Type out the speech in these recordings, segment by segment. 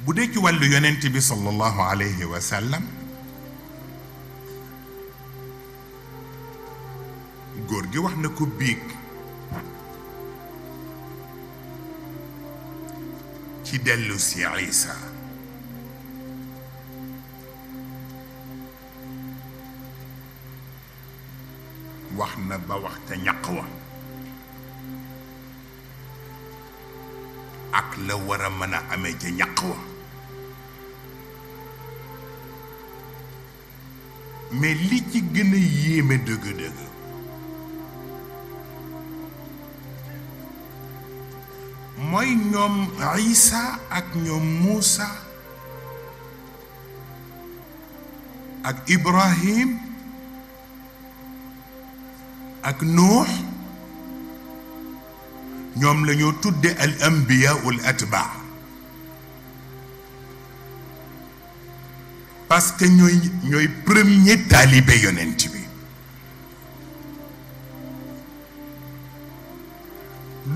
bu dee ci wàllu yonent bi sallallahu alayhi wa sallam góor gi wax na ko biig ci dellu si Isa wax na ba wax ca ñaq wa ak la war a mën a amee ca ñaq wa mais li ci gën a yéeme dëgg-dëgg mooy ñoom Isa ak ñoom Muusa ak Ibrahim ak Nuux ñoom la ñoo tudde al anbiya ul atbaa parce que ñooy premier taalibe yonent bi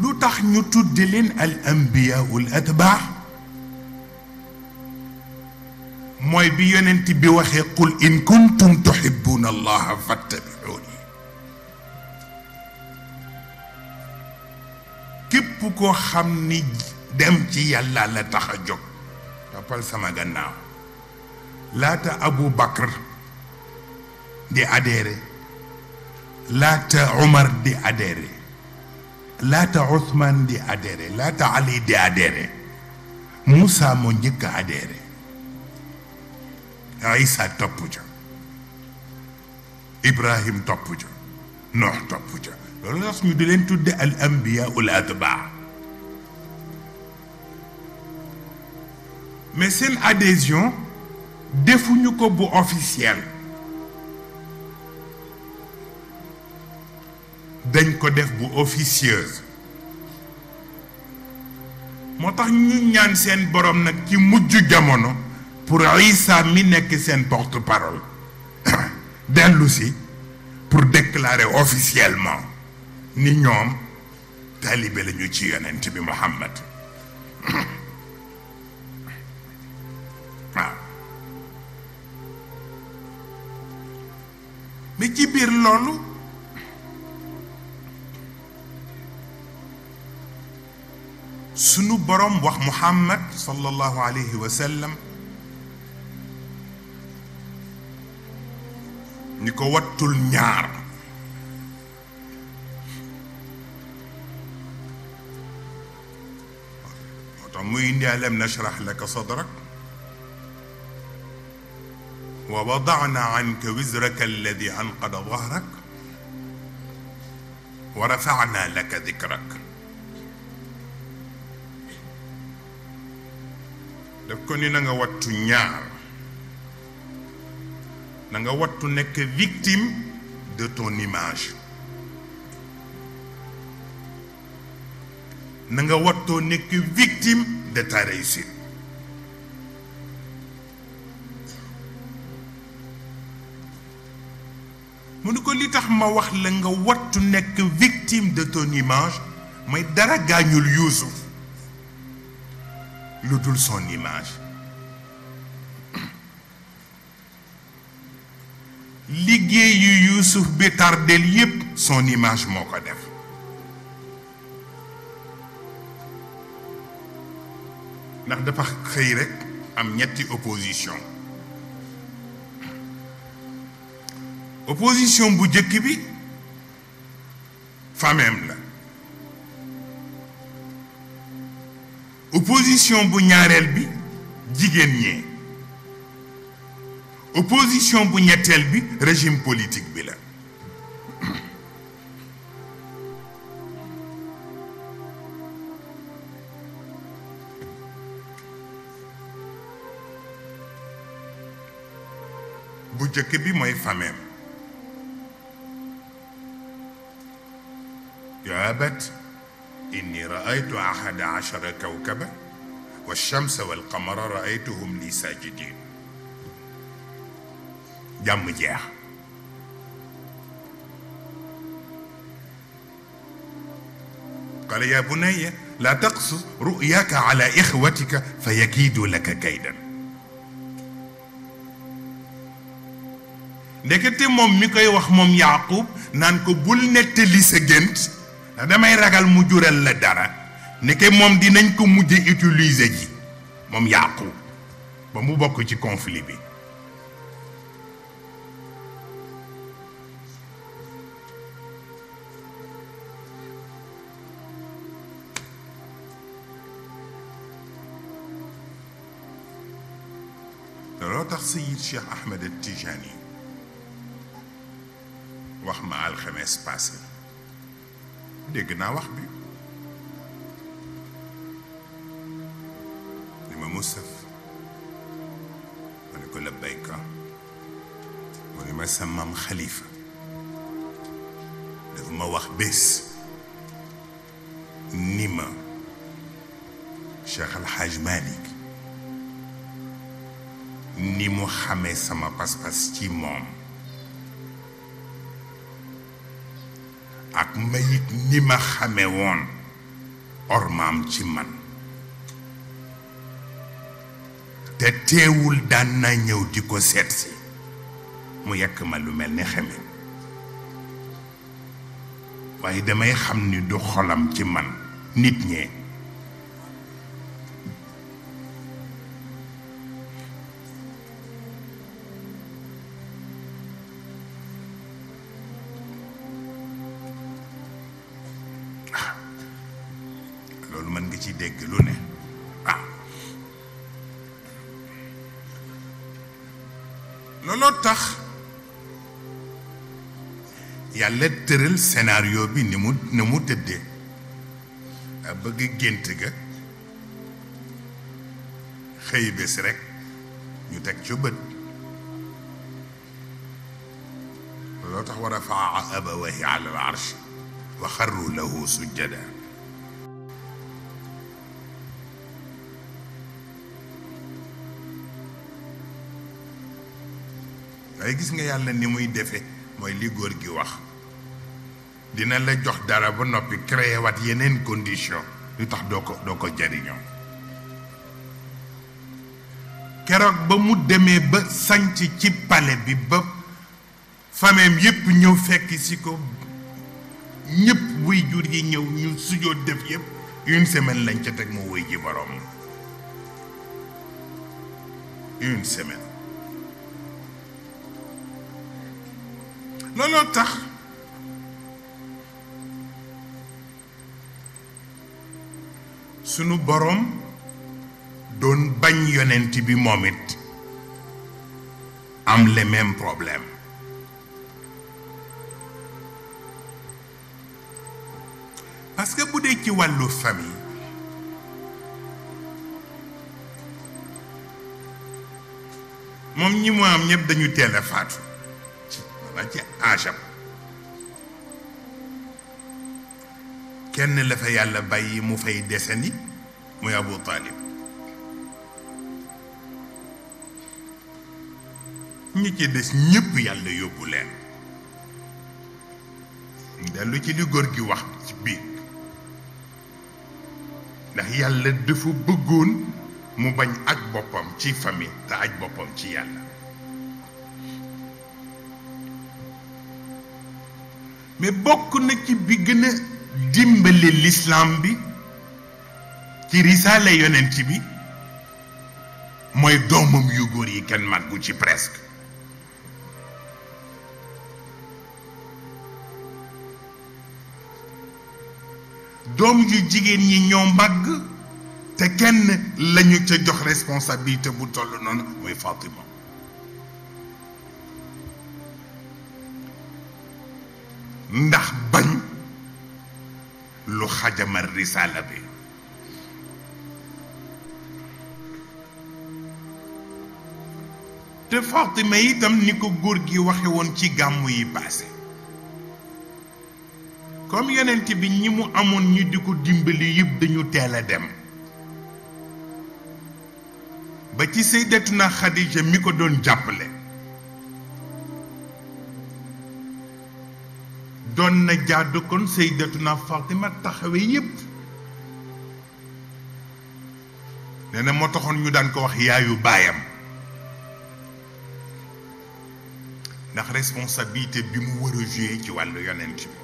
lu tax ñu tudde leen al anbiya ul atbaa mooy bi yonent bi waxee qul in kuntum tuhibbuna allaha fattabi'uni képp koo xam ni dem ci yàlla la tax a jóg toppal sama gannaaw laata Abu Bakr di adhéré laata Umar di adhéré laata Ousmane di adhéré laata Ali di adhéré Moussa moo njëkk a adhéré Isa topp ca Ibrahim topp ca Noox topp ca loolu tax ñu di leen tudde al anbiya ul atbaa mais seen adhésion defuñu ko bu officiel dañ ko def bu officieuse moo tax ñu ñaan seen borom nag ci mujj jamono pour Isa mi nekk seen porte-parole dellu si pour déclarer officiellement ni ñoom taalibe lañu ci yonent bi Muhammad waaw mais ci biir loolu sunu borom wax Muhammad sallallahu alayhi wa sallam ni ko wattul ñaar moo tax muy indi alam nashrah laka sadrak wa wada'na anka wizraka alladi anqada dahrak wa rafa'na laka dikrak daf ko ni na nga wattu ñaar na nga wattu nekk victime de ton image na nga wattoo nekk victime de ta réussite mu ne ko li tax ma wax la nga wattu nekk victime de ton image mooy dara gaañul Yuusuf lu dul son image liggéeyu Yuusuf bi tardel yépp son image moo ko def ndax dafa xëy rekk am ñetti opposition bu jëkk bi fameem la opposition bu ñaareel bi jigéen ñee opposition bu ñetteel bi régime politique bi la bu jëkk bi mooy fameem yaa abat inni raaytu ahada ashara kawkaba walchamsa walqamara raaytuhum li sajidin jàmm jeex qala ya bunayya لا تقصص رؤياك على إخوتك فيكيدوا لك كيدا. ndekete moom mi koy wax moom Yaaqub naan ko bul nettali sa gént damay ragal mu jural la dara ndeke moom dinañ ko mujje utiliser ji moom Yaaqub ba mu bokk ci conflit bi. looloo tax Seyid Cheikh Ahmed Tijani wax ma alxames passé dégg naa wax bi li ma Mustaf ma ne ko labbayka mu ne ma sa maam Xalifa dafa ma wax bés ni ma Cheikh Al Hadj Malick ni mu xamee sama pas-pas ci moom ak mayit ni ma xamee woon ormaam ci man te teewul daan na ñëw di ko seet si mu yekk ma lu mel ni xeme waaye damay xam ni du xolam ci man nit ñee loolu mën nga ci dégg lu ne looloo tax yàlla tëral scénario bi ni mu tëddee bëgg gént ga xëy bés rek ñu teg ci bët looloo tax wa rafaa abawayhi ala al arsh wa xarru lahu sujjada waaye gis nga yàlla ni muy defe mooy li góor gi wax dina la jox dara ba noppi créé waat yeneen condition yu tax doo ko jariñoo keroog ba mu demee ba sanc ci palais bi ba fameem yépp ñëw fekk si ko ñëpp wuy jur yi ñëw ñu sujoo def yépp une semaine lañ ca teg mu wuy ji boroom une semaine looloo tax sunu boroom doon bañ yonent bi moom it am les mêmes problèmes parce que bu dee ci wàllu famille moom ñi mu am ñëpp dañu teel a faatu ci aajam kenn la fa yàlla bàyyi mu fay desandi muy Abu Talib ñi ci des ñëpp yàlla yóbbu leen dellu ci li góor gi wax ci biir ndax yàlla dafa bëggoon mu bañ aj boppam ci famille te aj boppam ci yàlla mais bokk na ci bi gën a dimbali l'islam bi ci risaale yonent bi mooy doomam yu góor yi kenn màggu ci presque doom yu jigéen ñi ñoo màgg te kenn lañu ca jox responsabilité bu toll noonu mooy Fatima ndax bañ lu xajamal risaala bi te Fatima itam ni ko góor gi waxe woon ci gàmmu yi passé comme yonent bi ñi mu amoon ñu di ko dimbali yëpp dañu teel a dem ba ci Sayyidatuna Khadija mi ko doon jàppale doon na jaadu kon Sayyidatuna Fatima taxawe yëpp nee na moo taxoon ñu daan ko wax yaayu baayam ndax responsabilité bi mu war a jouer ci wàllu yonent bi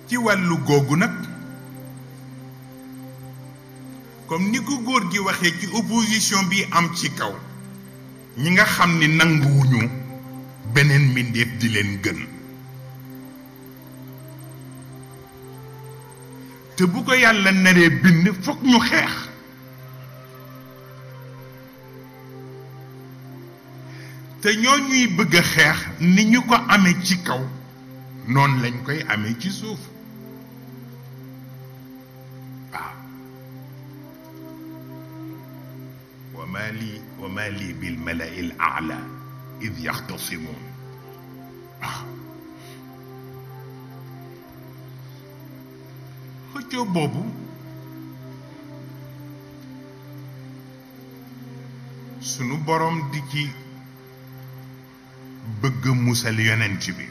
ci wàllu googu nag comme ni ko góor gi waxee ci opposition bi am ci kaw ñi nga xam ni nanguwuñu beneen mbindeef di leen gën te bu ko yàlla naree bind fokk ñu xeex te ñoo ñuy bëgg a xeex ni ñu ko amee ci kaw noonu lañ koy amee ci suuf وما لي بالملأ الأعلى إذ يختصمون xëccoo boobu sunu boroom di ci bëgg musal yonent bi